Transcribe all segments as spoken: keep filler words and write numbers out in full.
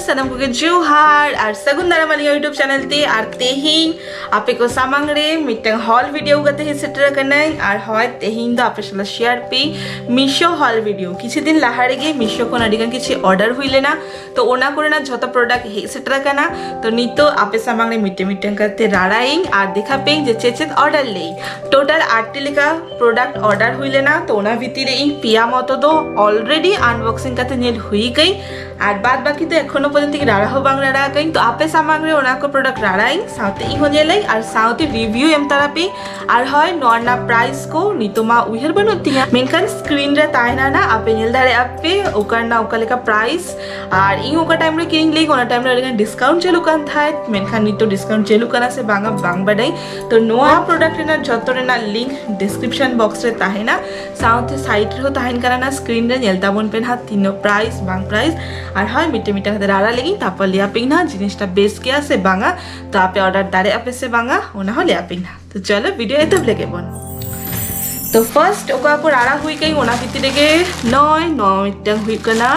ᱥᱟᱱᱟᱢ ᱠᱚᱜᱮ ᱡᱚᱦᱟᱨ ᱟᱨ ᱥᱟᱹᱜᱩᱱ ᱫᱟᱨᱟᱢ ᱟᱹᱞᱤᱧᱟᱜ YouTube ᱪᱮᱱᱮᱞ ᱛᱮ᱾ ᱟᱨ ᱛᱮᱦᱮᱧ ᱟᱯᱮ ᱠᱚ ᱥᱟᱢᱟᱝ ᱨᱮ ᱢᱤᱫᱴᱟᱝ ᱦᱚᱞ ᱵᱷᱤᱰᱤᱭᱳ ᱠᱟᱛᱮ ᱦᱮᱡ ᱥᱮᱴᱮᱨ ᱟᱠᱟᱱᱟᱹᱧ᱾ ᱟᱨ ᱦᱳᱭ, ᱛᱮᱦᱮᱧ ᱫᱚ ᱟᱯᱮ ᱥᱟᱞᱟᱜ ᱥᱮᱭᱟᱨ ᱯᱮ ᱢᱤᱥᱳ ᱦᱚᱞ ᱵᱷᱤᱰᱤᱭᱳ᱾ ᱠᱤᱪᱷᱩ ᱫᱤᱱ ᱞᱟᱦᱟ ᱨᱮᱜᱮ ᱢᱤᱥᱳ ᱠᱷᱚᱱ ᱟᱹᱰᱤ ᱜᱟᱱ ᱠᱤᱪᱷᱩ ᱚᱨᱰᱟᱨ ᱦᱩᱭ ᱞᱮᱱᱟ, ᱛᱚ ᱚᱱᱟ ᱠᱚᱨᱮᱱᱟᱜ ᱡᱷᱚᱛᱚ ᱯᱨᱚᱰᱟᱠᱴ ᱦᱮᱡ ᱥᱮᱴᱮᱨ ᱟᱠᱟᱱᱟ᱾ ᱛᱚ ᱱᱤᱛᱚᱜ ᱟᱯᱮ ᱥᱟᱢᱟᱝ ᱨᱮ ᱢᱤᱫᱴᱮᱱ ᱢᱤᱫᱴᱮᱱ ᱠᱟᱛᱮ ᱨᱟᱲᱟᱭᱟᱹᱧ ᱟᱨ ᱫᱮᱠᱷᱟ ᱯᱮᱭᱟᱹᱧ ᱡᱮ ᱪᱮᱫ ᱪᱮᱫ ᱚᱨᱰᱟᱨ ᱞᱮᱭ᱾ ᱴᱳᱴᱟᱞ ᱟᱴᱴᱤ ᱞᱮᱠᱟ ᱯᱨᱚᱰᱟᱠᱴ ᱚᱨᱰᱟᱨ ᱦᱩᱭ ᱞᱮᱱᱟ᱾ ᱛᱚ ᱚᱱᱟ ᱵᱷᱤᱛᱤᱨ ᱨᱮ ᱤᱧ ᱯᱮᱭᱟ ᱢᱚᱛᱚ ᱫᱚ ᱚᱞᱨᱮᱰᱤ ᱟᱱᱵᱚᱠᱥᱤᱝ ᱠᱟᱛᱮ ᱧᱮᱞ ᱦᱩᱭ ᱠᱟᱹᱧ, ᱟᱨ ᱵᱟᱫ ᱵᱟᱹᱠᱤ ᱫᱚ ᱮᱠᱷᱚᱱᱳ ᱯᱚᱨᱡᱚᱱᱛᱚ ᱤᱧ ᱨᱟᱲᱟ ᱦᱚᱸ ᱵᱟᱝ ᱨᱟᱲᱟ ᱟᱠᱟᱹᱧ᱾ ᱛᱚ ᱟᱯᱮ ᱥᱟᱢᱟᱝ ᱨᱮ ᱚᱱᱟ ᱠᱚ ᱯᱨᱚᱰᱟᱠᱴ ᱨᱟᱲᱟᱭᱟᱹᱧ, ᱥᱟᱶᱛᱮ ᱤᱧ ᱦᱚᱸ ᱧᱮᱞᱟᱹᱧ ᱟᱨ ᱥᱟᱶᱛᱮ ᱨᱤᱵᱷᱤᱭᱩ ᱮᱢ ᱛᱟᱨᱟ ᱯᱮ᱾ ᱟᱨ ᱦᱳᱭ, ᱱᱚᱣᱟ ᱨᱮᱱᱟᱜ ᱯᱨᱟᱭᱤᱥ ᱠᱚ ᱱᱤᱛᱚᱜ ᱢᱟ ᱩᱭᱦᱟᱹᱨ ᱵᱟᱹᱱᱩᱜ ᱛᱤᱧᱟ, ᱢᱮᱱᱠᱷᱟᱱ ᱥᱠᱨᱤᱱ ᱨᱮ ᱛᱟᱦᱮᱱᱟ ᱱᱟ, ᱟᱯᱮ ᱧᱮᱞ ᱫᱟᱲᱮᱭᱟᱜᱼᱟ ᱯᱮ ᱚᱠᱟ ᱨᱮᱱᱟᱜ ᱚᱠᱟ ᱞᱮᱠᱟ ᱯᱨᱟᱭᱤᱥ᱾ ᱟᱨ ᱤᱧ ᱚᱠᱟ ᱴᱟᱭᱤᱢ ᱨᱮ ᱠᱤᱨᱤᱧ ᱞᱮᱫ, ᱚᱱᱟ ᱴᱟᱭᱤᱢ ᱨᱮ ᱟᱹᱰᱤᱜᱟᱱ ᱰᱤᱥᱠᱟᱣᱩᱱᱴ ᱪᱟᱹᱞᱩᱜ ᱠᱟᱱ ᱛᱟᱦᱮᱸᱫ, ᱢᱮᱱᱠᱷᱟᱱ ᱱᱤᱛᱚᱜ ᱰᱤᱥᱠᱟᱣᱩᱱᱴ ᱪᱟᱹᱞᱩᱜ ᱠᱟᱱᱟ ᱥᱮ ᱵᱟᱝᱟ ᱵᱟᱝ ᱵᱟᱰᱟᱭ᱾ ᱛᱚ ᱱᱚᱣᱟ ᱯᱨᱚᱰᱟᱠᱴ ᱨᱮᱱᱟᱜ ᱡᱷᱚᱛᱚ ᱨᱮᱱᱟᱜ ᱞᱤᱝᱠ ᱰᱤᱥᱠᱨᱤᱯᱥᱚᱱ ᱵᱚᱠᱥ ᱨᱮ ᱛᱟᱦᱮᱱᱟ, ᱥᱟᱶᱛᱮ ᱥᱟᱭᱤᱰ ᱨᱮᱦᱚᱸ ᱛᱟᱦᱮᱱ ᱠᱟᱱᱟ ᱱᱟ, ᱥᱠᱨᱤᱱ ᱨᱮ ᱧᱮᱞ ᱛᱟᱵᱚᱱ ᱯᱮ ᱱᱟᱦᱟᱜ ᱛᱤᱱᱟᱹᱜ ᱯᱨᱟᱭᱤᱥ ᱵᱟᱝ ᱯᱨᱟᱭᱤᱥ᱾ ᱟᱨ ᱦᱳᱭ, ᱢᱤᱫᱴᱮᱱ ᱢᱤᱫᱴᱮᱱ ᱠᱟᱛᱮ ᱨᱟᱲᱟ ᱞᱟᱹᱜᱤᱫ, ᱛᱟᱨᱯᱚᱨ ᱞᱟᱹᱭ ᱟᱯᱮ ᱱᱟᱦᱟᱜ ᱡᱤᱱᱤᱥᱴᱟ ᱵᱮᱥ ᱜᱮᱭᱟ ᱥᱮ ᱵᱟᱝᱟ, ᱛᱚ ᱟᱯᱮ ᱚᱨᱰᱟᱨ ᱫᱟᱲᱮᱭᱟᱜᱼᱟ ᱯᱮ ᱥᱮ ᱵᱟᱝᱟ, ᱚᱱᱟ ᱦᱚᱸ ᱞᱟᱹᱭ ᱟᱯᱮ ᱱᱟᱦᱟᱜ᱾ ᱛᱚ ᱪᱚᱞᱚ, ᱵᱷᱤᱰᱤᱭᱳ ᱮᱛᱚᱦᱚᱵ ᱞᱮᱜᱮ ᱵᱚᱱ᱾ ᱛᱚ ᱯᱷᱟᱨᱥᱴ ᱚᱠᱟ ᱠᱚ ᱨᱟᱲᱟ ᱦᱩᱭ ᱠᱟᱹᱧ, ᱚᱱᱟ ᱵᱷᱤᱛᱤᱨ ᱨᱮᱜᱮ ᱱᱚᱜᱼᱚᱭ ᱱᱚᱣᱟ ᱢᱤᱫᱴᱟᱝ ᱦᱩᱭᱩᱜ ᱠᱟᱱᱟ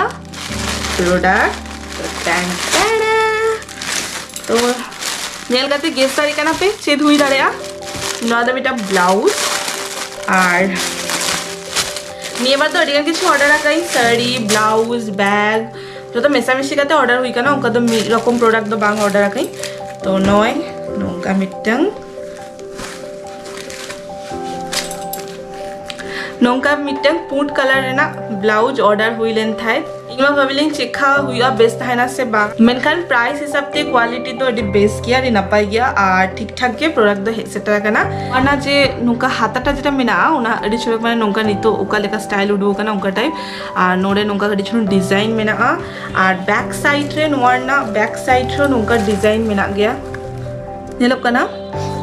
ᱯᱨᱚᱰᱟᱠᱴ᱾ ᱛᱚ ᱧᱮᱞ ᱠᱟᱛᱮ ᱜᱮᱥ ᱫᱟᱲᱮᱭᱟᱜ ᱠᱟᱱᱟ ᱯᱮ ᱪᱮᱫ ᱦᱩᱭ ᱫᱟᱲᱮᱭᱟᱜᱼᱟ᱾ ᱱᱚᱣᱟ ᱫᱚ ᱢᱤᱫᱴᱟᱝ ᱵᱞᱟᱣᱩᱡᱽ, ᱟᱨ ᱱᱤᱭᱟᱹ ᱵᱟᱨ ᱫᱚ ᱟᱹᱰᱤ ᱜᱟᱱ ᱠᱤᱪᱷᱩ ᱚᱨᱰᱟᱨ ᱟᱠᱟᱫᱟᱹᱧ, ᱥᱟᱹᱲᱤ, ᱵᱞᱟᱣᱩᱡᱽ, ᱵᱮᱜᱽ, ᱡᱚᱛᱚ ᱢᱮᱥᱟᱢᱤᱥᱤ ᱠᱟᱛᱮ ᱚᱨᱰᱟᱨ ᱦᱩᱭ ᱠᱟᱱᱟ, ᱚᱱᱠᱟ ᱫᱚ ᱢᱤᱫ ᱨᱚᱠᱚᱢ ᱯᱨᱚᱰᱟᱠᱴ ᱫᱚ ᱵᱟᱝ ᱚᱨᱰᱟᱨ ᱟᱠᱟᱫᱟᱹᱧ᱾ ᱛᱚ ᱱᱚᱜᱼᱚᱭ ᱱᱚᱝᱠᱟ ᱢᱤᱫᱴᱟᱝ ᱱᱚᱝᱠᱟ ᱢᱤᱫᱴᱟᱝ ᱯᱩᱸᱰ ᱠᱟᱞᱟᱨ ᱨᱮᱱᱟᱜ ᱵᱞᱟᱣᱩᱡᱽ ᱚᱨᱰᱟᱨ ᱦᱩᱭ ᱞᱮᱱ ᱛᱟᱦᱮᱸᱫ᱾ ᱤᱧ ᱢᱟ ᱵᱷᱟᱵᱤ ᱞᱤᱧ ᱪᱮᱫᱠᱟ ᱦᱩᱭᱩᱜᱼᱟ, ᱵᱮᱥ ᱛᱟᱦᱮᱱᱟ ᱥᱮ ᱵᱟᱝ, ᱢᱮᱱᱠᱷᱟᱱ ᱯᱨᱟᱭᱤᱥ ᱦᱤᱥᱟᱹᱵ ᱛᱮ ᱠᱣᱟᱞᱤᱴᱤ ᱫᱚ ᱟᱹᱰᱤ ᱵᱮᱥ ᱜᱮᱭᱟ, ᱟᱹᱰᱤ ᱱᱟᱯᱟᱭ ᱜᱮᱭᱟ, ᱟᱨ ᱴᱷᱤᱠ ᱴᱷᱟᱠ ᱜᱮ ᱯᱨᱚᱰᱟᱠᱴ ᱫᱚ ᱦᱮᱡ ᱥᱮᱴᱮᱨ ᱟᱠᱟᱱᱟ᱾ ᱚᱱᱟ ᱡᱮ ᱱᱚᱝᱠᱟ ᱦᱟᱛᱟᱴᱟ ᱡᱮᱴᱟ ᱢᱮᱱᱟᱜᱼᱟ, ᱚᱱᱟ ᱟᱹᱰᱤ ᱪᱚᱨᱚᱠ, ᱢᱟᱱᱮ ᱱᱚᱝᱠᱟ ᱱᱤᱛᱚᱜ ᱚᱠᱟ ᱞᱮᱠᱟ ᱥᱴᱟᱭᱤᱞ ᱩᱰᱩᱠ ᱟᱠᱟᱱᱟ ᱚᱱᱠᱟ ᱴᱟᱭᱤᱯ, ᱟᱨ ᱱᱚᱰᱮ ᱱᱚᱝᱠᱟ ᱠᱟᱹᱴᱤᱡ ᱪᱩᱞᱩᱝ ᱰᱤᱡᱟᱭᱤᱱ ᱢᱮᱱᱟᱜᱼᱟ, ᱟᱨ ᱵᱮᱠ ᱥᱟᱭᱤᱰ ᱨᱮ, ᱱᱚᱣᱟ ᱨᱮᱱᱟᱜ ᱵᱮᱠ ᱥᱟᱭᱤᱰ ᱨᱮ ᱱᱚᱝᱠᱟ ᱰᱤᱡᱟᱭᱤᱱ ᱢᱮᱱᱟᱜ ᱜᱮᱭᱟ, ᱧᱮᱞᱚᱜ ᱠᱟᱱᱟ᱾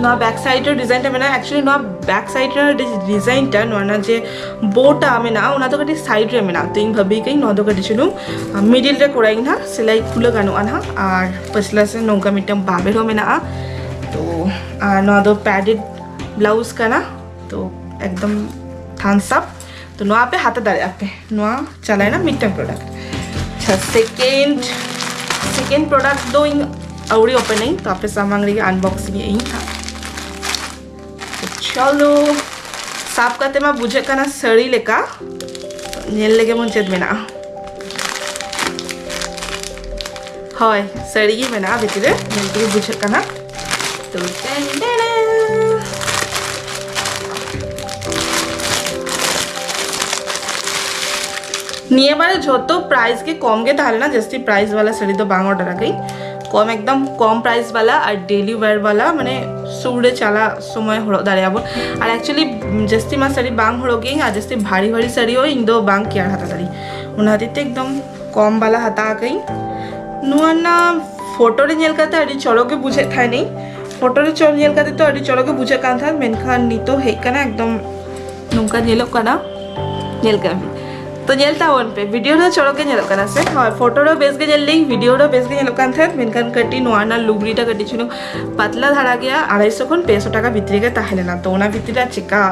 ᱱᱚᱣᱟ ᱵᱮᱠ ᱥᱟᱭᱤᱰ ᱨᱮ ᱰᱤᱡᱟᱭᱤᱱ ᱴᱟ ᱢᱮᱱᱟᱜᱼᱟ᱾ ᱮᱠᱪᱩᱭᱮᱞᱤ ᱱᱚᱣᱟ ᱵᱮᱠ ᱥᱟᱭᱤᱰ ᱨᱮ ᱰᱤᱡᱟᱭᱤᱱ ᱴᱟ, ᱱᱚᱣᱟ ᱨᱮᱱᱟᱜ ᱡᱮ ᱵᱳ ᱴᱟ ᱢᱮᱱᱟᱜᱼᱟ, ᱚᱱᱟ ᱫᱚ ᱠᱟᱹᱴᱤᱡ ᱥᱟᱭᱤᱰ ᱨᱮ ᱢᱮᱱᱟᱜᱼᱟ᱾ ᱛᱚ ᱤᱧ ᱵᱷᱟᱹᱵᱤ ᱠᱟᱹᱧ ᱱᱚᱣᱟ ᱫᱚ ᱠᱟᱹᱴᱤᱡ ᱪᱩᱞᱩᱝ ᱢᱤᱰᱤᱞ ᱨᱮ ᱠᱚᱨᱟᱣ ᱤᱧ ᱱᱟᱦᱟᱜ, ᱥᱮᱞᱟᱭ ᱠᱷᱩᱞᱟᱹ ᱜᱟᱱᱚᱜᱼᱟ ᱱᱟᱦᱟᱜ᱾ ᱟᱨ ᱯᱟᱹᱪᱷᱞᱟ ᱥᱮᱫ ᱱᱚᱝᱠᱟ ᱢᱤᱫᱴᱟᱝ ᱵᱟᱵᱮᱨ ᱦᱚᱸ ᱢᱮᱱᱟᱜᱼᱟ᱾ ᱛᱚ ᱟᱨ ᱱᱚᱣᱟ ᱫᱚ ᱯᱮᱰᱮᱰ ᱵᱞᱟᱣᱩᱡᱽ ᱠᱟᱱᱟ, ᱛᱚ ᱮᱠᱫᱚᱢ ᱛᱷᱟᱢᱥ ᱟᱯ᱾ ᱛᱚ ᱱᱚᱣᱟ ᱯᱮ ᱦᱟᱛᱟᱣ ᱫᱟᱲᱮᱭᱟᱜᱼᱟ ᱯᱮ᱾ ᱱᱚᱣᱟ ᱪᱟᱞᱟᱣᱮᱱᱟ ᱢᱤᱫᱴᱟᱝ ᱯᱨᱚᱰᱟᱠᱴ᱾ ᱟᱪᱪᱷᱟ, ᱥᱮᱠᱮᱱᱰ second product ᱫᱚ ᱤᱧ ᱟᱹᱣᱲᱤ open ᱟᱹᱧ, ᱛᱚ ᱟᱯᱮ ᱥᱟᱢᱟᱝ ᱨᱮᱜᱮ unboxing ᱮᱫ ᱟᱹᱧ ᱦᱟᱸᱜ᱾ ᱪᱚᱞᱚ, ᱥᱟᱵ ᱠᱟᱛᱮ ᱢᱟ ᱵᱩᱡᱷᱟᱹᱜ ᱠᱟᱱᱟ ᱥᱟᱹᱲᱤ ᱞᱮᱠᱟ᱾ ᱧᱮᱞ ᱞᱮᱜᱮ ᱵᱚᱱ ᱪᱮᱫ ᱢᱮᱱᱟᱜᱼᱟ᱾ ᱦᱳᱭ, ᱥᱟᱹᱲᱤ ᱜᱮ ᱢᱮᱱᱟᱜᱼᱟ ᱵᱷᱤᱛᱤᱨ ᱨᱮ, ᱧᱮᱞ ᱛᱮᱜᱮ ᱵᱩᱡᱷᱟᱹᱜ ᱠᱟᱱᱟ᱾ ᱛᱚ, ᱴᱮᱱ ᱴᱮᱱ᱾ ᱱᱤᱭᱟᱹ ᱵᱟᱨ ᱡᱷᱚᱛᱚ price ᱜᱮ ᱠᱚᱢ ᱜᱮ ᱛᱟᱦᱮᱸ ᱞᱮᱱᱟ, ᱡᱟᱹᱥᱛᱤ price ᱵᱟᱞᱟ ᱥᱟᱹᱲᱤ ᱫᱚ ᱵᱟᱝ order ᱟᱠᱟᱫᱟᱹᱧ᱾ ᱠᱚᱢ, ᱮᱠᱫᱚᱢ ᱠᱚᱢ price ᱵᱟᱞᱟ ᱟᱨ daily wear ᱵᱟᱞᱟ, ᱢᱟᱱᱮ ᱥᱩᱨ ᱨᱮ ᱪᱟᱞᱟᱜ ᱥᱚᱢᱚᱭ ᱦᱚᱨᱚᱜ ᱫᱟᱲᱮᱭᱟᱜᱼᱟ ᱵᱚᱱ᱾ ᱟᱨ actually ᱡᱟᱹᱥᱛᱤ ᱢᱟ ᱥᱟᱹᱲᱤ ᱵᱟᱝ ᱦᱚᱨᱚᱜ ᱜᱤᱭᱟᱹᱧ, ᱟᱨ ᱡᱟᱹᱥᱛᱤ ᱵᱷᱟᱨᱤ ᱵᱷᱟᱨᱤ ᱥᱟᱹᱲᱤ ᱦᱚᱸ ᱤᱧ ᱫᱚ ᱵᱟᱝ care ᱦᱟᱛᱟᱣ ᱫᱟᱲᱮᱭᱟᱜᱼᱟᱹᱧ, ᱚᱱᱟ ᱦᱚᱛᱮᱡ ᱛᱮ ᱮᱠᱫᱚᱢ ᱠᱚᱢ ᱵᱟᱞᱟ ᱦᱟᱛᱟᱣ ᱟᱠᱟᱫᱟᱹᱧ᱾ ᱱᱚᱣᱟ ᱨᱮᱱᱟᱜ photo ᱨᱮ ᱧᱮᱞ ᱠᱟᱛᱮ ᱟᱹᱰᱤ ᱪᱚᱨᱚᱠ ᱜᱮ ᱵᱩᱡᱷᱟᱹᱜ ᱛᱟᱦᱮᱱᱟᱹᱧ, photo ᱨᱮ ᱪᱚᱨ ᱧᱮᱞ ᱠᱟᱛᱮ ᱛᱚ ᱟᱹᱰᱤ ᱪᱚᱨᱚᱠ ᱜᱮ ᱵᱩᱡᱷᱟᱹᱜ ᱠᱟᱱ ᱛᱟᱦᱮᱸᱫ, ᱢᱮᱱᱠᱷᱟᱱ ᱱᱤᱛᱚᱜ ᱦᱮᱡ ᱠᱟᱱᱟ ᱮᱠᱫᱚᱢ ᱱᱚᱝᱠᱟ ᱧᱮᱞᱚᱜ ᱠᱟᱱᱟ᱾ ᱧᱮᱞ ᱠᱟᱜ ᱢᱮ᱾ ᱛᱚ ᱧᱮᱞ ᱛᱟᱵᱚᱱ ᱯᱮ, video ᱨᱮᱦᱚᱸ ᱪᱚᱨᱚᱠ ᱜᱮ ᱧᱮᱞᱚᱜ ᱠᱟᱱᱟ ᱥᱮ? ᱦᱳᱭ, photo ᱨᱮᱦᱚᱸ ᱵᱮᱥ ᱜᱮ ᱧᱮᱞ ᱞᱤᱧ, video ᱨᱮᱦᱚᱸ ᱵᱮᱥ ᱜᱮ ᱧᱮᱞᱚᱜ ᱠᱟᱱ ᱛᱟᱦᱮᱸᱫ, ᱢᱮᱱᱠᱷᱟᱱ ᱠᱟᱹᱴᱤᱡ ᱱᱚᱣᱟ ᱨᱮᱱᱟᱜ ᱞᱩᱜᱽᱲᱤᱴᱟ ᱠᱟᱹᱴᱤᱡ ᱪᱩᱞᱩᱝ ᱯᱟᱛᱞᱟ ᱫᱷᱟᱨᱟ ᱜᱮᱭᱟ, ᱟᱲᱟᱭᱥᱚ ᱠᱷᱚᱱ ᱯᱮᱥᱚ ᱴᱟᱠᱟ ᱵᱷᱤᱛᱨᱤ ᱜᱮ ᱛᱟᱦᱮᱸ ᱞᱮᱱᱟ᱾ ᱛᱚ ᱚᱱᱟ ᱵᱷᱤᱛᱨᱤ ᱨᱮ ᱪᱮᱠᱟ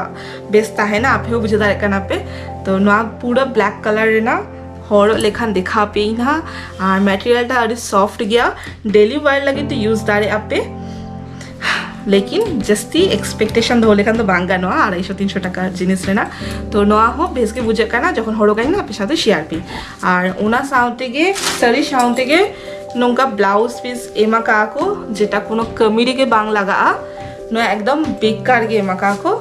ᱵᱮᱥ ᱛᱟᱦᱮᱱᱟ ᱟᱯᱮ ᱦᱚᱸ ᱵᱩᱡᱷᱟᱹᱣ ᱫᱟᱲᱮᱭᱟᱜ ᱠᱟᱱᱟ ᱯᱮ᱾ ᱛᱚ ᱱᱚᱣᱟ ᱯᱩᱨᱟᱹ black colour ᱨᱮᱱᱟᱜ ᱦᱚᱨᱚᱜ ᱞᱮᱠᱷᱟᱱ ᱫᱮᱠᱷᱟᱣ ᱯᱮᱭᱟᱹᱧ ᱦᱟᱸᱜ, ᱟᱨ material ᱴᱟ ᱟᱹᱰᱤ soft ᱜᱮᱭᱟ, daily wear ᱞᱟᱹᱜᱤᱫ ᱛᱮ use ᱫᱟᱲᱮᱭᱟᱜᱼᱟ ᱯᱮ᱾ ᱞᱮᱠᱤᱱ ᱡᱟᱹᱥᱛᱤ expectation ᱫᱚᱦᱚ ᱞᱮᱠᱷᱟᱱ ᱫᱚ ᱵᱟᱝ ᱜᱟᱱᱚᱜᱼᱟ ᱟᱲᱟᱭᱥᱚ ᱛᱤᱱᱥᱚ ᱴᱟᱠᱟ ᱡᱤᱱᱤᱥ ᱨᱮᱱᱟᱜ᱾ ᱛᱚ ᱱᱚᱣᱟ ᱦᱚᱸ ᱵᱮᱥ ᱜᱮ ᱵᱩᱡᱷᱟᱹᱜ ᱠᱟᱱᱟ, ᱡᱚᱠᱷᱚᱱ ᱦᱚᱨᱚᱜᱟᱹᱧ ᱱᱟ ᱟᱯᱮ ᱥᱟᱶᱛᱮ share ᱯᱮᱭᱟᱹᱧ᱾ ᱟᱨ ᱚᱱᱟ ᱥᱟᱶ ᱛᱮᱜᱮ ᱥᱟᱹᱲᱤ ᱥᱟᱶ ᱛᱮᱜᱮ ᱱᱚᱝᱠᱟ blouse piece ᱮᱢ ᱟᱠᱟᱫᱼᱟ ᱠᱚ, ᱡᱮᱴᱟ ᱠᱳᱱᱳ ᱠᱟᱹᱢᱤ ᱨᱮᱜᱮ ᱵᱟᱝ ᱞᱟᱜᱟᱜᱼᱟ᱾ ᱱᱚᱣᱟ ᱮᱠᱫᱚᱢ ᱵᱮᱠᱟᱨ ᱜᱮ ᱮᱢ ᱟᱠᱟᱫᱼᱟ ᱠᱚ,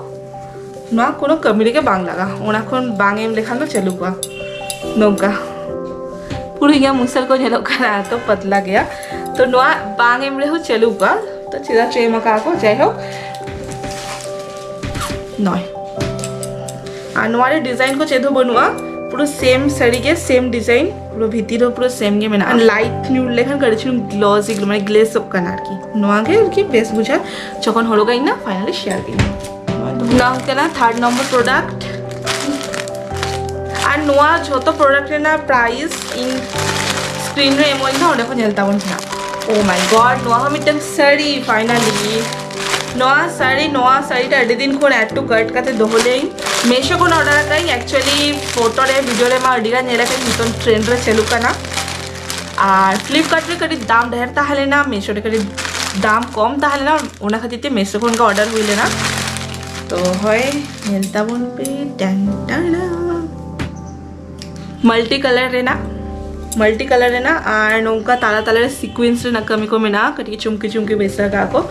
ᱱᱚᱣᱟ ᱠᱳᱱᱳ ᱠᱟᱹᱢᱤ ᱨᱮᱜᱮ ᱵᱟᱝ ᱞᱟᱜᱟᱜᱼᱟ᱾ ᱚᱱᱟ ᱠᱷᱚᱱ ᱵᱟᱝ ᱮᱢ ᱞᱮᱠᱷᱟᱱ ᱫᱚ ᱪᱟᱹᱞᱩ ᱠᱚᱜᱼᱟ᱾ ᱱᱚᱝᱠᱟ ᱯᱩᱨᱟᱹ ᱤᱧᱟᱹᱜ ᱢᱩᱥᱟᱹᱞ ᱠᱚ ᱧᱮᱞᱚᱜ ᱠᱟᱱᱟ, ᱮᱛᱚ ᱯᱟᱛᱞᱟ ᱜᱮᱭᱟ᱾ ᱛᱚ ᱱᱚᱣᱟ ᱵᱟᱝ ᱮᱢ ᱨᱮᱦᱚᱸ ᱪᱟᱹᱞᱩ ᱠᱚᱜᱼᱟ, ᱛᱚ ᱪᱮᱫᱟᱜ ᱪᱚ ᱮᱢ ᱟᱠᱟᱫᱼᱟ ᱠᱚ᱾ ᱡᱟᱭᱦᱳᱠ, ᱱᱚᱭ᱾ ᱟᱨ ᱱᱚᱣᱟ ᱨᱮ design ᱠᱚ ᱪᱮᱫ ᱦᱚᱸ ᱵᱟᱹᱱᱩᱜᱼᱟ, ᱯᱩᱨᱟᱹ same ᱥᱟᱹᱲᱤ ᱜᱮ, same design, ᱯᱩᱨᱟᱹ ᱵᱷᱤᱛᱤᱨ ᱦᱚᱸ ᱯᱩᱨᱟᱹ same ᱜᱮ ᱢᱮᱱᱟᱜᱼᱟ᱾ Light nude ᱞᱮᱠᱷᱟᱱ ᱠᱟᱹᱴᱤᱡ ᱪᱩᱞᱩᱝ glossy, ᱢᱟᱱᱮ glaze ᱚᱜ ᱠᱟᱱᱟ ᱟᱨᱠᱤ᱾ ᱱᱚᱣᱟ ᱜᱮ ᱟᱨᱠᱤ ᱵᱮᱥ ᱵᱩᱡᱷᱟᱹᱜᱼᱟ, ᱡᱚᱠᱷᱚᱱ ᱦᱚᱨᱚᱜᱟᱹᱧ ᱱᱟ finally share ᱜᱮ᱾ ᱱᱚᱣᱟ ᱠᱟᱱᱟ third number product᱾ ᱟᱨ ᱱᱚᱣᱟ ᱡᱷᱚᱛᱚ product ᱨᱮᱱᱟᱜ price ᱤᱧ screen ᱨᱮ ᱮᱢᱚᱜ ᱤᱧ ᱫᱚ, ᱚᱸᱰᱮ ᱠᱷᱚᱱ ᱧᱮᱞ ᱛᱟᱵᱚᱱ ᱯᱮ ᱦᱟᱸᱜ᱾ Oh my God, ᱱᱚᱣᱟ ᱦᱚᱸ ᱢᱤᱫᱴᱟᱝ ᱥᱟᱹᱲᱤ finally᱾ ᱱᱚᱣᱟ ᱥᱟᱹᱲᱤ, ᱱᱚᱣᱟ ᱥᱟᱹᱲᱤᱴᱟ ᱟᱹᱰᱤ ᱫᱤᱱ ᱠᱷᱚᱱ add to cart ᱠᱟᱛᱮ ᱫᱚᱦᱚ ᱞᱮᱭᱟᱹᱧ᱾ Meesho ᱠᱷᱚᱱ order ᱟᱠᱟᱫᱟᱹᱧ᱾ Actually photo ᱨᱮ, video ᱨᱮ ᱢᱟ ᱟᱹᱰᱤ ᱜᱟᱱ ᱧᱮᱞ ᱟᱠᱟᱫᱟᱹᱧ, ᱱᱤᱛᱚᱝ trend ᱨᱮ ᱪᱟᱹᱞᱩᱜ ᱠᱟᱱᱟ᱾ ᱟᱨ ᱯᱷᱞᱤᱯᱠᱟᱨᱴ ᱨᱮ ᱠᱟᱹᱴᱤᱡ ᱫᱟᱢ ᱰᱷᱮᱨ ᱛᱟᱦᱮᱸ ᱞᱮᱱᱟ, ᱢᱮᱥᱳ ᱨᱮ ᱠᱟᱹᱴᱤᱡ ᱫᱟᱢ ᱠᱚᱢ ᱛᱟᱦᱮᱸ ᱞᱮᱱᱟ, ᱚᱱᱟ ᱠᱷᱟᱹᱛᱤᱨ ᱛᱮ ᱢᱮᱥᱳ ᱠᱷᱚᱱ ᱜᱮ ᱚᱰᱟᱨ ᱦᱩᱭ ᱞᱮᱱᱟ᱾ ᱛᱚ ᱦᱳᱭ, ᱧᱮᱞ ᱛᱟᱵᱚᱱ ᱯᱮ, ᱴᱟᱝ ᱴᱟᱲᱟ᱾ ᱢᱟᱞᱴᱤ ᱠᱟᱞᱟᱨ ᱨᱮᱱᱟᱜ, ᱢᱟᱞᱴᱤ ᱠᱟᱞᱟᱨ ᱨᱮᱱᱟᱜ, ᱟᱨ ᱱᱚᱝᱠᱟ ᱛᱟᱞᱟ ᱛᱟᱞᱟ ᱨᱮ ᱥᱤᱠᱩᱭᱮᱱᱥ ᱨᱮᱱᱟᱜ ᱠᱟᱹᱢᱤ ᱠᱚ ᱢᱮᱱᱟᱜᱼᱟ, ᱠᱟᱹᱴᱤᱡ ᱪᱩᱢᱠᱤ ᱪᱩᱢᱠᱤ ᱵᱟᱹᱭᱥᱟᱹᱣ ᱠᱟᱜᱼᱟ ᱠᱚ᱾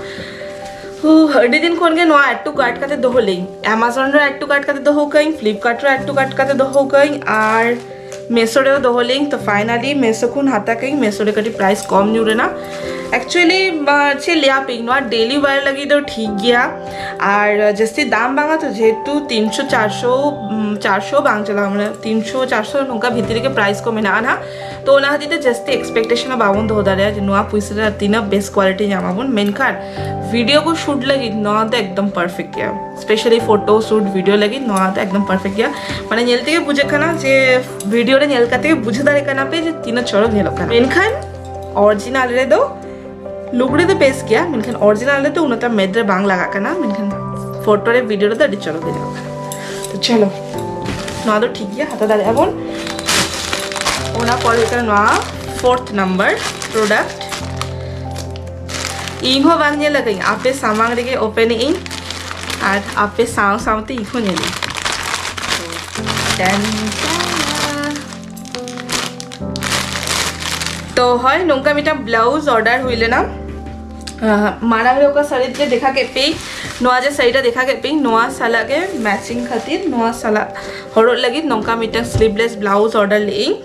ᱦᱩ, ᱟᱹᱰᱤ ᱫᱤᱱ ᱠᱷᱚᱱ ᱜᱮ ᱱᱚᱣᱟ add to cart ᱠᱟᱛᱮ ᱫᱚᱦᱚ ᱞᱮᱧ, ᱟᱢᱟᱡᱚᱱ ᱨᱮ add to cart ᱠᱟᱛᱮ ᱫᱚᱦᱚ ᱠᱟᱜ ᱟᱹᱧ, ᱯᱷᱞᱤᱯᱠᱟᱨᱴ ᱨᱮ add to cart ᱠᱟᱛᱮ ᱫᱚᱦᱚ ᱠᱟᱜ ᱟᱹᱧ, ᱟᱨ ᱢᱮᱥᱳ ᱨᱮ ᱫᱚᱦᱚ ᱞᱮᱧ᱾ ᱛᱚ ᱯᱷᱟᱭᱱᱟᱞᱤ ᱢᱮᱥᱳ ᱠᱷᱚᱱ ᱦᱟᱛᱟᱣ ᱠᱟᱜ ᱟᱹᱧ, ᱢᱮᱥᱳ ᱨᱮ ᱠᱟᱹᱴᱤᱡ ᱯᱨᱟᱭᱤᱥ ᱠᱚᱢ ᱧᱚᱜ ᱨᱮᱱᱟᱜ᱾ ᱮᱠᱪᱩᱭᱮᱞᱤ ᱪᱮᱫ ᱞᱟᱹᱭᱟ ᱯᱮ, ᱱᱚᱣᱟ ᱰᱮᱞᱤ ᱣᱮᱭᱟᱨ ᱞᱟᱹᱜᱤᱫ ᱫᱚ ᱴᱷᱤᱠ ᱜᱮᱭᱟ, ᱟᱨ ᱡᱟᱹᱥᱛᱤ ᱫᱟᱢ ᱵᱟᱝᱟ, ᱛᱚ ᱡᱮᱦᱮᱛᱩ ᱛᱤᱱᱥᱚ ᱪᱟᱨᱥᱚ, ᱩᱢ, ᱪᱟᱨᱥᱚ ᱵᱟᱝ ᱪᱟᱞᱟᱣ, ᱢᱟᱱᱮ ᱛᱤᱱᱥᱚ ᱪᱟᱨᱥᱚ ᱱᱚᱝᱠᱟ ᱵᱷᱤᱛᱤᱨ ᱨᱮᱜᱮ ᱯᱨᱟᱭᱤᱥ ᱠᱚ ᱢᱮᱱᱟᱜᱼᱟ ᱱᱟᱦᱟᱜ᱾ ᱛᱚ ᱚᱱᱟ ᱠᱷᱟᱹᱛᱤᱨ ᱛᱮ ᱡᱟᱹᱥᱛᱤ ᱮᱠᱥᱯᱮᱠᱴᱮᱥᱚᱱ ᱦᱚᱸ ᱵᱟᱵᱚᱱ ᱫᱚᱦᱚ ᱫᱟᱲᱮᱭᱟᱜᱼᱟ ᱡᱮ ᱱᱚᱣᱟ ᱯᱩᱭᱥᱟᱹ ᱨᱮ ᱛᱤᱱᱟᱹᱜ ᱵᱮᱥ ᱠᱣᱟᱞᱤᱴᱤ ᱧᱟᱢᱟᱵᱚᱱ, ᱢᱮᱱᱠᱷᱟᱱ ᱵᱷᱤᱰᱤᱭᱳ ᱠᱚ ᱥᱩᱴ ᱞᱟᱹᱜᱤᱫ ᱱᱚᱣᱟ ᱫᱚ ᱮᱠᱫᱚᱢ ᱯᱟᱨᱯᱷᱮᱠᱴ ᱜᱮᱭᱟ᱾ ᱥᱯᱮᱥᱟᱞᱤ ᱯᱷᱳᱴᱳ ᱥᱩᱴ ᱵᱷᱤᱰᱤᱭᱳ ᱞᱟᱹᱜᱤᱫ ᱱᱚᱣᱟ ᱫᱚ ᱮᱠᱫᱚᱢ ᱯᱟᱨᱯᱷᱮᱠᱴ ᱜᱮᱭᱟ᱾ ᱢᱟᱱᱮ ᱧᱮᱞ ᱛᱮᱜᱮ ᱵᱩᱡᱷᱟᱹᱜ ᱠᱟᱱᱟ ᱡᱮ, ᱵᱷᱤᱰᱤᱭᱳ ᱨᱮ ᱧᱮᱞ ᱠᱟᱛᱮ ᱜᱮ ᱵᱩᱡᱷᱟᱹᱣ ᱫᱟᱲᱮᱭᱟᱜ ᱠᱟᱱᱟ ᱯᱮ ᱡᱮ ᱛᱤᱱᱟᱹᱜ ᱪᱚᱨᱚᱠ ᱧᱮᱞᱚᱜ ᱠᱟᱱᱟ, ᱢᱮᱱᱠᱷᱟᱱ ᱚᱨᱤᱡᱤᱱᱟᱞ ᱨᱮᱫᱚ ᱞᱩᱜᱽᱲᱤ ᱫᱚ ᱵᱮᱥ ᱜᱮᱭᱟ, ᱢᱮᱱᱠᱷᱟᱱ ᱚᱨᱤᱡᱤᱱᱟᱞ ᱨᱮᱫᱚ ᱩᱱᱟᱹᱜ ᱴᱟ ᱢᱮᱫ ᱨᱮ ᱵᱟᱝ ᱞᱟᱜᱟᱜ ᱠᱟᱱᱟ, ᱢᱮᱱᱠᱷᱟᱱ ᱯᱷᱳᱴᱳ ᱨᱮ, ᱵᱷᱤᱰᱤᱭᱳ ᱨᱮᱫᱚ ᱟᱹᱰᱤ ᱪᱚᱨᱚᱠ ᱜᱮ ᱧᱮᱞᱚᱜ ᱠᱟᱱᱟ᱾ ᱛᱚ ᱪᱚᱞᱚ, ᱱᱚᱣᱟ ᱫᱚ ᱴᱷᱤᱠ ᱜᱮᱭᱟ, ᱦᱟᱛᱟᱣ ᱫᱟᱲᱮᱭᱟᱜᱼᱟ ᱵᱚᱱ᱾ ᱚᱱᱟ ᱯᱚᱨ ᱦᱩᱭᱩᱜ ᱠᱟᱱᱟ ᱱᱚᱣᱟ ᱯᱷᱳᱨᱛᱷ ᱱᱟᱢᱵᱟᱨ ᱯᱨᱚᱰᱟᱠᱴ᱾ ᱤᱧ ᱦᱚᱸ ᱵᱟᱝ ᱧᱮᱞ ᱟᱠᱟᱫᱟᱹᱧ, ᱟᱯᱮ ᱥᱟᱢᱟᱝ ᱨᱮᱜᱮ ᱳᱯᱮᱱ ᱮᱫ ᱟᱹᱧ ᱟᱨ ᱟᱯᱮ ᱥᱟᱶ ᱥᱟᱶᱛᱮ ᱤᱧ ᱦᱚᱸ ᱧᱮᱞ ᱟᱹᱧ᱾ ᱴᱮᱱ ᱴᱮᱱ᱾ ᱛᱚ ᱦᱳᱭ, ᱱᱚᱝᱠᱟ ᱢᱤᱫᱴᱟᱝ ᱵᱞᱟᱣᱩᱡᱽ ᱚᱨᱰᱟᱨ ᱦᱩᱭ ᱞᱮᱱᱟ᱾ ᱟᱦ, ᱢᱟᱲᱟᱝ ᱨᱮ ᱚᱠᱟ ᱥᱟᱹᱲᱤ ᱜᱮ ᱫᱮᱠᱷᱟ ᱠᱮᱫ ᱯᱮ, ᱱᱚᱣᱟ ᱡᱮ ᱥᱟᱹᱲᱤᱴᱟ ᱫᱮᱠᱷᱟ ᱠᱮᱫ ᱯᱮ, ᱱᱚᱣᱟ ᱥᱟᱞᱟᱜ ᱜᱮ ᱢᱮᱪᱤᱝ ᱠᱷᱟᱹᱛᱤᱨ ᱱᱚᱣᱟ ᱥᱟᱞᱟᱜ ᱦᱚᱨᱚᱜ ᱞᱟᱹᱜᱤᱫ ᱱᱚᱝᱠᱟ ᱢᱤᱫᱴᱟᱝ ᱥᱞᱤᱵᱷᱞᱮᱥ ᱵᱞᱟᱣᱩᱡᱽ ᱚᱨᱰᱟᱨ ᱞᱮᱫᱟᱹᱧ᱾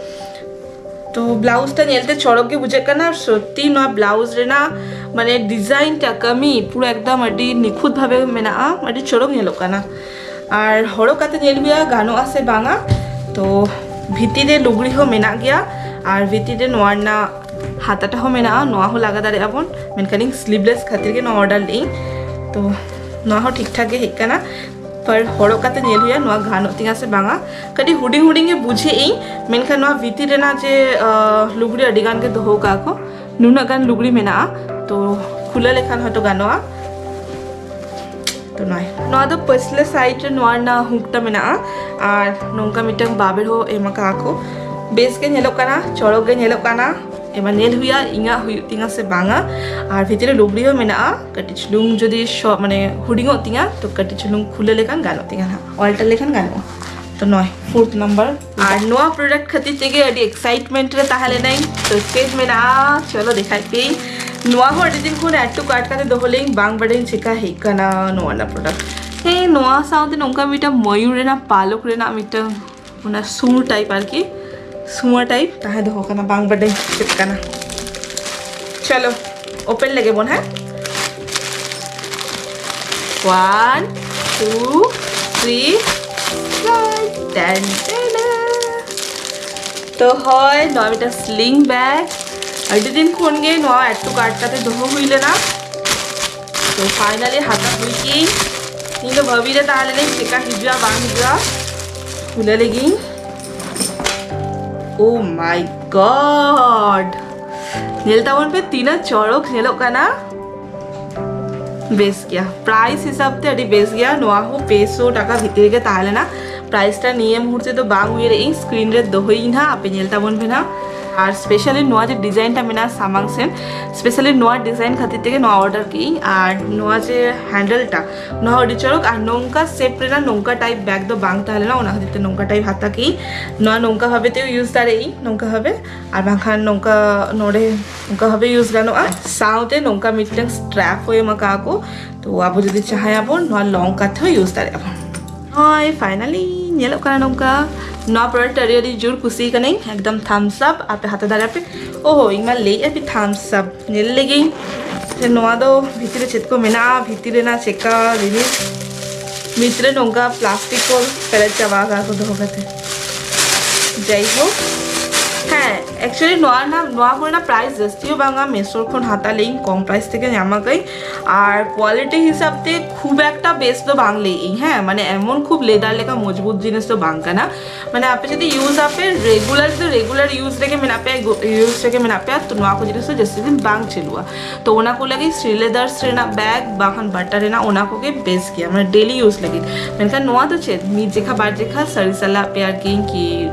ᱛᱚ ᱵᱞᱟᱣᱩᱡᱽ ᱴᱟ ᱧᱮᱞᱛᱮ ᱪᱚᱨᱚᱠ ᱜᱮ ᱵᱩᱡᱷᱟᱹᱜ ᱠᱟᱱᱟ, ᱟᱨ ᱥᱚᱛᱛᱤ ᱱᱚᱣᱟ ᱵᱞᱟᱣᱩᱡᱽ ᱨᱮᱱᱟᱜ ᱢᱟᱱᱮ ᱰᱤᱡᱟᱭᱤᱱ ᱴᱟ, ᱠᱟᱹᱢᱤ ᱯᱩᱨᱟᱹ ᱮᱠᱫᱚᱢ ᱟᱹᱰᱤ ᱱᱤᱠᱷᱩᱛ ᱵᱷᱟᱵᱮ ᱢᱮᱱᱟᱜᱼᱟ, ᱟᱹᱰᱤ ᱪᱚᱨᱚᱠ ᱧᱮᱞᱚᱜ ᱠᱟᱱᱟ᱾ ᱟᱨ ᱦᱚᱨᱚᱜ ᱠᱟᱛᱮ ᱧᱮᱞ ᱦᱩᱭᱩᱜᱼᱟ ᱜᱟᱱᱚᱜᱼᱟ ᱥᱮ ᱵᱟᱝᱟ᱾ ᱛᱚ ᱵᱷᱤᱛᱤᱨ ᱨᱮ ᱞᱩᱜᱽᱲᱤ ᱦᱚᱸ ᱢᱮᱱᱟᱜ ᱜᱮᱭᱟ, ᱟᱨ ᱵᱷᱤᱛᱤᱨ ᱨᱮ ᱱᱚᱣᱟ ᱨᱮᱱᱟᱜ ᱦᱟᱛᱟᱴᱟ ᱦᱚᱸ ᱢᱮᱱᱟᱜᱼᱟ, ᱱᱚᱣᱟ ᱦᱚᱸ ᱞᱟᱜᱟ ᱫᱟᱲᱮᱭᱟᱜᱼᱟ ᱵᱚᱱ, ᱢᱮᱱᱠᱷᱟᱱ ᱤᱧ ᱥᱞᱤᱵᱷᱞᱮᱥ ᱠᱷᱟᱹᱛᱤᱨ ᱜᱮ ᱱᱚᱣᱟ ᱚᱨᱰᱟᱨ ᱞᱮᱫᱟᱹᱧ᱾ ᱛᱚ ᱱᱚᱣᱟ ᱦᱚᱸ ᱴᱷᱤᱠ ᱴᱷᱟᱠ ᱜᱮ ᱦᱮᱡ ᱟᱠᱟᱱᱟ, ᱯᱟᱨ ᱦᱚᱨᱚᱜ ᱠᱟᱛᱮ ᱧᱮᱞ ᱦᱩᱭᱩᱜᱼᱟ ᱱᱚᱣᱟ ᱜᱟᱱᱚᱜ ᱛᱤᱧᱟ ᱥᱮ ᱵᱟᱝᱟ᱾ ᱠᱟᱹᱴᱤᱡ ᱦᱩᱰᱤᱧ ᱦᱩᱰᱤᱧ ᱜᱮ ᱵᱩᱡᱷᱟᱹᱜ ᱤᱧ, ᱢᱮᱱᱠᱷᱟᱱ ᱱᱚᱣᱟ ᱵᱷᱤᱛᱤᱨ ᱨᱮᱱᱟᱜ ᱡᱮ, ᱟᱦ, ᱞᱩᱜᱽᱲᱤ ᱟᱹᱰᱤ ᱜᱟᱱ ᱜᱮ ᱫᱚᱦᱚ ᱠᱟᱜᱼᱟ ᱠᱚ, ᱱᱩᱱᱟᱹᱜ ᱜᱟᱱ ᱞᱩᱜᱽᱲᱤ ᱢᱮᱱᱟᱜᱼᱟ, ᱛᱚ ᱠᱷᱩᱞᱟᱹ ᱞᱮᱠᱷᱟᱱ ᱦᱚᱭᱛᱳ ᱜᱟᱱᱚᱜᱼᱟ᱾ ᱛᱚ ᱱᱚᱜᱼᱚᱭ ᱱᱚᱣᱟ ᱫᱚ ᱯᱟᱹᱪᱷᱞᱟᱹ ᱥᱟᱭᱤᱰ ᱨᱮ ᱱᱚᱣᱟ ᱨᱮᱱᱟᱜ ᱦᱩᱠ ᱴᱟ ᱢᱮᱱᱟᱜᱼᱟ, ᱟᱨ ᱱᱚᱝᱠᱟ ᱢᱤᱫᱴᱟᱝ ᱵᱟᱵᱮᱨ ᱦᱚᱸ ᱮᱢ ᱟᱠᱟᱫᱼᱟ ᱠᱚ᱾ ᱵᱮᱥ ᱜᱮ ᱧᱮᱞᱚᱜ ᱠᱟᱱᱟ, ᱪᱚᱨᱚᱠ ᱜᱮ ᱧᱮᱞᱚᱜ ᱠᱟᱱᱟ᱾ ᱮᱵᱟᱨ ᱧᱮᱞ ᱦᱩᱭᱩᱜᱼᱟ ᱤᱧᱟᱹᱜ ᱦᱩᱭᱩᱜ ᱛᱤᱧᱟ ᱥᱮ ᱵᱟᱝᱟ᱾ ᱟᱨ ᱵᱷᱤᱛᱤᱨ ᱨᱮ ᱞᱩᱜᱽᱲᱤ ᱦᱚᱸ ᱢᱮᱱᱟᱜᱼᱟ, ᱠᱟᱹᱴᱤᱡ ᱪᱩᱞᱩᱝ ᱡᱩᱫᱤ ᱥᱚ- ᱢᱟᱱᱮ ᱦᱩᱰᱤᱧᱚᱜ ᱛᱤᱧᱟ ᱛᱚ ᱠᱟᱹᱴᱤᱡ ᱪᱩᱞᱩᱝ ᱠᱷᱩᱞᱟᱹ ᱞᱮᱠᱷᱟᱱ ᱜᱟᱱᱚᱜ ᱛᱤᱧᱟ ᱦᱟᱸᱜ, ᱚᱞᱴᱟᱨ ᱞᱮᱠᱷᱟᱱ ᱜᱟᱱᱚᱜᱼᱟ᱾ ᱛᱚ ᱱᱚᱭ ᱯᱷᱳᱨᱛᱷ ᱱᱟᱢᱵᱟᱨ᱾ ᱟᱨ ᱱᱚᱣᱟ ᱯᱨᱚᱰᱟᱠᱴ ᱠᱷᱟᱹᱛᱤᱨ ᱛᱮᱜᱮ ᱟᱹᱰᱤ ᱮᱠᱥᱟᱭᱤᱴᱢᱮᱱᱴ ᱨᱮ ᱛᱟᱦᱮᱸ ᱞᱮᱱᱟᱹᱧ᱾ ᱛᱚ ᱪᱮᱫ ᱢᱮᱱᱟᱜᱼᱟ, ᱪᱚᱞᱚ ᱫᱮᱠᱷᱟᱭ ᱯᱮᱭᱟᱹᱧ᱾ ᱱᱚᱣᱟ ᱦᱚᱸ ᱟᱹᱰᱤ ᱫᱤᱱ ᱠᱷᱚᱱ ᱮᱰ ᱴᱩ ᱠᱟᱨᱴ ᱠᱟᱛᱮ ᱫᱚᱦᱚ ᱞᱮᱧ, ᱵᱟᱝ ᱵᱟᱰᱟᱭᱟᱹᱧ ᱪᱮᱠᱟ ᱦᱮᱡ ᱠᱟᱱᱟ ᱱᱚᱣᱟ ᱨᱮᱱᱟᱜ ᱯᱨᱚᱰᱟᱠᱴ᱾ ᱦᱮᱸ, ᱱᱚᱣᱟ ᱥᱟᱶᱛᱮ ᱱᱚᱝᱠᱟ ᱢᱤᱫᱴᱟᱝ ᱢᱚᱭᱩᱨ ᱨᱮᱱᱟᱜ ᱯᱟᱞᱚᱠ ᱨᱮᱱᱟᱜ ᱢᱤᱫᱴᱟᱝ ᱚᱱᱟ ᱥᱩᱨ ᱴᱟᱭᱤᱯ ᱟᱨᱠᱤ, ᱥᱩᱢᱟᱹ ᱴᱟᱭᱤᱯ ᱛᱟᱦᱮᱸ ᱫᱚᱦᱚ ᱠᱟᱱᱟ, ᱵᱟᱝ ᱵᱟᱰᱟᱭ ᱪᱮᱫ ᱠᱟᱱᱟ᱾ ᱪᱚᱞᱚ ᱳᱯᱮᱱ ᱞᱮᱜᱮ ᱵᱚᱱ, ᱦᱮᱸ᱾ One, two, three, start. ᱴᱮᱱ ᱴᱮᱱ᱾ ᱛᱚ ᱦᱳᱭ, ᱱᱚᱣᱟ ᱢᱤᱫᱴᱟᱝ ᱥᱞᱤᱝ ᱵᱮᱜᱽ, ᱟᱹᱰᱤ ᱫᱤᱱ ᱠᱷᱚᱱ ᱜᱮ ᱱᱚᱣᱟ ᱮᱰ ᱴᱩ ᱠᱟᱨᱴ ᱠᱟᱛᱮ ᱫᱚᱦᱚ ᱦᱩᱭ ᱞᱮᱱᱟ᱾ ᱛᱚ ᱯᱷᱟᱭᱱᱟᱞᱤ ᱦᱟᱛᱟᱣ ᱦᱩᱭ ᱠᱤᱧ᱾ ᱤᱧ ᱫᱚ ᱵᱷᱟᱹᱵᱤ ᱨᱮ ᱛᱟᱦᱮᱸ ᱞᱮᱱᱟᱹᱧ ᱪᱮᱠᱟ ᱦᱤᱡᱩᱜᱼᱟ ᱵᱟᱝ ᱦᱤᱡᱩᱜᱼᱟ᱾ ᱠᱷᱩᱞᱟᱹ ᱞᱮᱜᱤᱧ᱾ Oh my God, ᱧᱮᱞ ᱛᱟᱵᱚᱱ ᱯᱮ ᱛᱤᱱᱟᱹᱜ ᱪᱚᱨᱚᱠ ᱧᱮᱞᱚᱜ ᱠᱟᱱᱟ᱾ ᱵᱮᱥ ᱜᱮᱭᱟ, ᱯᱨᱟᱭᱤᱥ ᱦᱤᱥᱟᱹᱵ ᱛᱮ ᱟᱹᱰᱤ ᱵᱮᱥ ᱜᱮᱭᱟ᱾ ᱱᱚᱣᱟ ᱦᱚᱸ ᱯᱮ ᱥᱚ ᱴᱟᱠᱟ ᱵᱷᱤᱛᱤᱨ ᱨᱮᱜᱮ ᱛᱟᱦᱮᱸ ᱞᱮᱱᱟ᱾ ᱯᱨᱟᱭᱤᱥ ᱴᱟ ᱱᱤᱭᱟᱹ ᱢᱩᱦᱩᱨᱛᱮ ᱫᱚ ᱵᱟᱝ ᱩᱭᱦᱟᱹᱨᱮᱫ ᱤᱧ, ᱥᱠᱨᱤᱱ ᱨᱮ ᱫᱚᱦᱚᱭᱤᱧ ᱦᱟᱸᱜ, ᱟᱯᱮ ᱧᱮᱞ ᱛᱟᱵᱚᱱ ᱯᱮ ᱱᱟᱜ᱾ ᱟᱨ ᱥᱯᱮᱥᱟᱞᱤ ᱱᱚᱣᱟ ᱡᱮ ᱰᱤᱡᱟᱭᱤᱱ ᱴᱟ ᱢᱮᱱᱟᱜᱼᱟ ᱥᱟᱢᱟᱝ ᱥᱮᱱ, ᱥᱯᱮᱥᱟᱞᱤ ᱱᱚᱣᱟ ᱰᱤᱡᱟᱭᱤᱱ ᱠᱷᱟᱹᱛᱤᱨ ᱛᱮᱜᱮ ᱱᱚᱣᱟ ᱚᱨᱰᱟᱨ ᱠᱮᱜ ᱤᱧ᱾ ᱟᱨ ᱱᱚᱣᱟ ᱡᱮ ᱦᱮᱱᱰᱮᱞ ᱴᱟ, ᱱᱚᱣᱟ ᱦᱚᱸ ᱟᱹᱰᱤ ᱪᱚᱨᱚᱠ᱾ ᱟᱨ ᱱᱚᱝᱠᱟ ᱥᱮᱯ ᱨᱮᱱᱟᱜ ᱱᱚᱝᱠᱟ ᱴᱟᱭᱤᱯ ᱵᱮᱜᱽ ᱫᱚ ᱵᱟᱝ ᱛᱟᱦᱮᱸ ᱞᱮᱱᱟ, ᱚᱱᱟ ᱠᱷᱟᱹᱛᱤᱨ ᱛᱮ ᱱᱚᱝᱠᱟ ᱴᱟᱭᱤᱯ ᱦᱟᱛᱟᱣ ᱠᱮᱜ ᱤᱧ᱾ ᱱᱚᱣᱟ ᱱᱚᱝᱠᱟ ᱵᱷᱟᱵᱮ ᱛᱮ ᱤᱭᱩᱡᱽ ᱫᱟᱲᱮᱭᱟᱜ ᱤᱧ, ᱱᱚᱝᱠᱟ ᱵᱷᱟᱵᱮ᱾ ᱟᱨ ᱵᱟᱝᱠᱷᱟᱱ ᱱᱚᱝᱠᱟ ᱱᱚᱰᱮ ᱱᱚᱝᱠᱟ ᱵᱷᱟᱵᱮ ᱤᱭᱩᱡᱽ ᱜᱟᱱᱚᱜᱼᱟ᱾ ᱥᱟᱶᱛᱮ ᱱᱚᱝᱠᱟ ᱢᱤᱫᱴᱟᱝ ᱥᱴᱨᱮᱯ ᱦᱚᱸ ᱮᱢ ᱟᱠᱟᱫᱼᱟ ᱠᱚ, ᱛᱚ ᱟᱵᱚ ᱡᱩᱫᱤ ᱪᱟᱦᱟᱭᱟᱵᱚᱱ ᱱᱚᱣᱟ ᱞᱚᱝ ᱠᱟᱛᱮ ᱦᱚᱸ ᱤᱭᱩᱡᱽ ᱫᱟᱲᱮᱭᱟᱜᱼᱟ ᱵᱚᱱ᱾ ᱦᱳᱭ, ᱯᱷᱟᱭᱱᱟᱞᱤ ᱧᱮᱞᱚᱜ ᱠᱟᱱᱟ ᱱᱚᱝᱠᱟ᱾ ᱱᱚᱣᱟ ᱯᱨᱚᱰᱟᱠᱴ ᱟᱹᱰᱤ ᱟᱹᱰᱤ ᱡᱳᱨ ᱠᱩᱥᱤ ᱠᱟᱹᱱᱟᱹᱧ, ᱮᱠᱫᱚᱢ ᱛᱷᱟᱢᱥ ᱟᱯ᱾ ᱟᱯᱮ ᱦᱟᱛᱟᱣ ᱫᱟᱲᱮᱭᱟᱜᱼᱟ ᱯᱮ᱾ ᱳᱦᱳ, ᱤᱧ ᱢᱟ ᱞᱟᱹᱭᱮᱫ ᱟᱯᱮ ᱛᱷᱟᱢᱥ ᱟᱯ᱾ ᱧᱮᱞ ᱞᱮᱜᱤᱧ ᱡᱮ ᱱᱚᱣᱟ ᱫᱚ ᱵᱷᱤᱛᱤᱨ ᱨᱮ ᱪᱮᱫ ᱠᱚ ᱢᱮᱱᱟᱜᱼᱟ, ᱵᱷᱤᱛᱤᱨ ᱨᱮᱱᱟᱜ ᱪᱮᱫᱠᱟ ᱡᱤᱱᱤᱥ᱾ ᱵᱷᱤᱛᱨᱤ ᱨᱮ ᱱᱚᱝᱠᱟ ᱯᱞᱟᱥᱴᱤᱠ ᱠᱚ ᱯᱮᱨᱮᱡ ᱪᱟᱵᱟ ᱟᱠᱟᱫ ᱠᱚ ᱫᱚᱦᱚ ᱠᱟᱛᱮ᱾ ᱡᱟᱭ ᱦᱳᱠ, ᱦᱮᱸ, ᱮᱠᱪᱩᱭᱮᱞᱤ ᱱᱚᱣᱟ ᱨᱮᱱᱟᱜ, ᱱᱚᱣᱟ ᱠᱚᱨᱮᱱᱟᱜ ᱯᱨᱟᱭᱤᱥ ᱡᱟᱹᱥᱛᱤ ᱦᱚᱸ ᱵᱟᱝᱟ, ᱢᱮᱥᱳ ᱠᱷᱚᱱ ᱦᱟᱛᱟᱣ ᱞᱮᱜ ᱤᱧ, ᱠᱚᱢ ᱯᱨᱟᱭᱤᱥ ᱛᱮᱜᱮ ᱧᱟᱢ ᱟᱠᱟᱫᱟᱹᱧ᱾ ᱟᱨ ᱠᱳᱣᱟᱞᱤᱴᱤ ᱦᱤᱥᱟᱹᱵ ᱛᱮ ᱠᱷᱩᱵ ᱮᱠᱴᱟ ᱵᱮᱥ ᱫᱚ ᱵᱟᱝ ᱞᱟᱹᱭ ᱤᱧ, ᱦᱮᱸ, ᱢᱟᱱᱮ ᱮᱢᱚᱱ ᱠᱷᱩᱵ ᱞᱮᱫᱟᱨ ᱞᱮᱠᱟ ᱢᱚᱡᱽᱵᱩᱛ ᱡᱤᱱᱤᱥ ᱫᱚ ᱵᱟᱝ ᱠᱟᱱᱟ᱾ ᱢᱟᱱᱮ ᱟᱯᱮ ᱡᱩᱫᱤ ᱤᱭᱩᱡᱽ ᱟᱯᱮ, ᱨᱮᱜᱩᱞᱟᱨ ᱡᱩᱫᱤ ᱨᱮᱜᱩᱞᱟᱨ ᱤᱭᱩᱡᱽ ᱨᱮᱜᱮ ᱢᱮᱱᱟᱜ ᱯᱮᱭᱟ, ᱤᱭᱩᱡᱽ ᱨᱮᱜᱮ ᱢᱮᱱᱟᱜ ᱯᱮᱭᱟ, ᱛᱚ ᱱᱚᱣᱟ ᱠᱚ ᱡᱤᱱᱤᱥ ᱫᱚ ᱡᱟᱹᱥᱛᱤ ᱫᱤᱱ ᱵᱟᱝ ᱪᱟᱹᱞᱩᱜᱼᱟ᱾ ᱛᱚ ᱚᱱᱟ ᱠᱚ ᱞᱟᱹᱜᱤᱫ ᱥᱨᱤᱞᱮᱫᱟᱨᱥ ᱨᱮᱱᱟᱜ ᱵᱮᱜᱽ ᱵᱟᱝᱠᱷᱟᱱ ᱵᱟᱴᱟ ᱨᱮᱱᱟᱜ, ᱚᱱᱟ ᱠᱚᱜᱮ ᱵᱮᱥ ᱜᱮᱭᱟ, ᱢᱟᱱᱮ ᱰᱮᱞᱤ ᱤᱭᱩᱡᱽ ᱞᱟᱹᱜᱤᱫ᱾ ᱢᱮᱱᱠᱷᱟᱱ ᱱᱚᱣᱟ ᱫᱚ ᱪᱮᱫ, ᱢᱤᱫ ᱡᱮᱠᱷᱟ ᱵᱟᱨ ᱡᱮᱠᱷᱟ ᱥᱟᱹᱲᱤ ᱥᱟᱞᱟᱜ ᱯᱮᱭᱟᱨ ᱠᱤᱧ ᱠᱤ